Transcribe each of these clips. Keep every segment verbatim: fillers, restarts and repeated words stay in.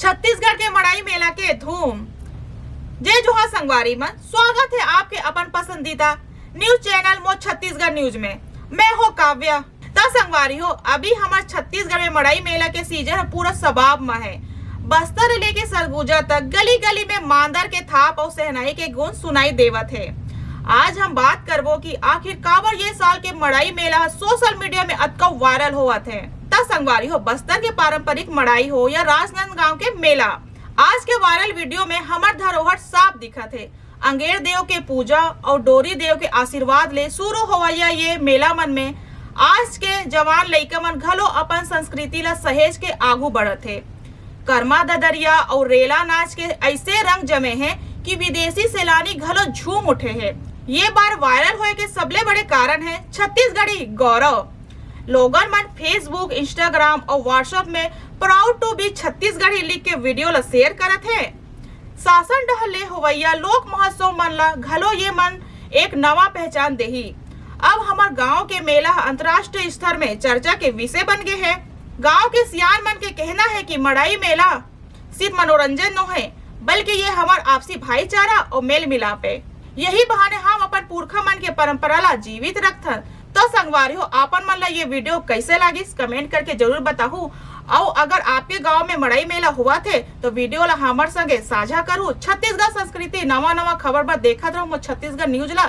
छत्तीसगढ़ के मड़ई मेला के धूम। जय जोहार संगवारी मन, स्वागत हे आपके अपन पसंदीदा न्यूज चैनल मोर छत्तीसगढ़ न्यूज में। मैं हो काव्या। त संगवारी हो, अभी हमर छत्तीसगढ़ में मड़ई मेला के सीजन ह पूरा सबाब म हे। बस्तर ले लेके सरगुजा तक गली गली में मांदर के थाप अउ सहनाई के गूंज सुनाई देवत हे। आज हम बात करबो कि आखिर काबर ये साल के मड़ई मेला ह सोशल मीडिया में अतका वायरल होवत हे। त संगवारी हो, बस्तर के पारंपरिक मड़ई हो या राजनांदगांव के मेला, आज के वायरल वीडियो में हमर धरोहर साफ दिखत हे। अंगेर देव के पूजा अउ डोरी देव के आशीर्वाद ले शुरू होवइया ये मेला मन में आज के जवान लइका मन घलो अपन संस्कृति ला सहेज के आगू बढ़त हे। करमा ददरिया अउ रेला नाच के अइसे रंग जमे हे कि विदेशी सैलानी घलो झूम उठे हे। ये बार वायरल होए के सबले बड़े कारण हे छत्तीसगढ़ी गौरव। लोगन मन Facebook, Instagram अउ WhatsApp में "Proud to be छत्तीसगढ़ी" लिख के वीडियो ला शेयर करत हे। शासन डहर ले होवइया लोक महोत्सव मन ला घलो ये मन एक नवा पहचान देही। अब हमर गांव के मेला ह अंतर्राष्ट्रीय स्तर में चर्चा के विषय बन गे हे। गांव के सियान मन के कहना हे कि मड़ई मेला सिर्फ मनोरंजन नो हे, बल्कि ये हमर आपसी भाईचारा अउ मेल मिलाप हे। यही बहाने हम अपन पुरखा मन के परंपरा ला जीवित रखथन। तो संगवारी हो, आपन मन ला ये वीडियो कैसे लागिस, कमेंट करके जरूर बताहू। अउ अगर आपके गांव में मड़ई मेला होवत हे, तो वीडियो ला हमर संगे साझा करू। छत्तीसगढ़ संस्कृति नवा नवा खबर बर देखत रहू मोर छत्तीसगढ़ न्यूज ला।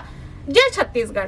जय छत्तीसगढ़।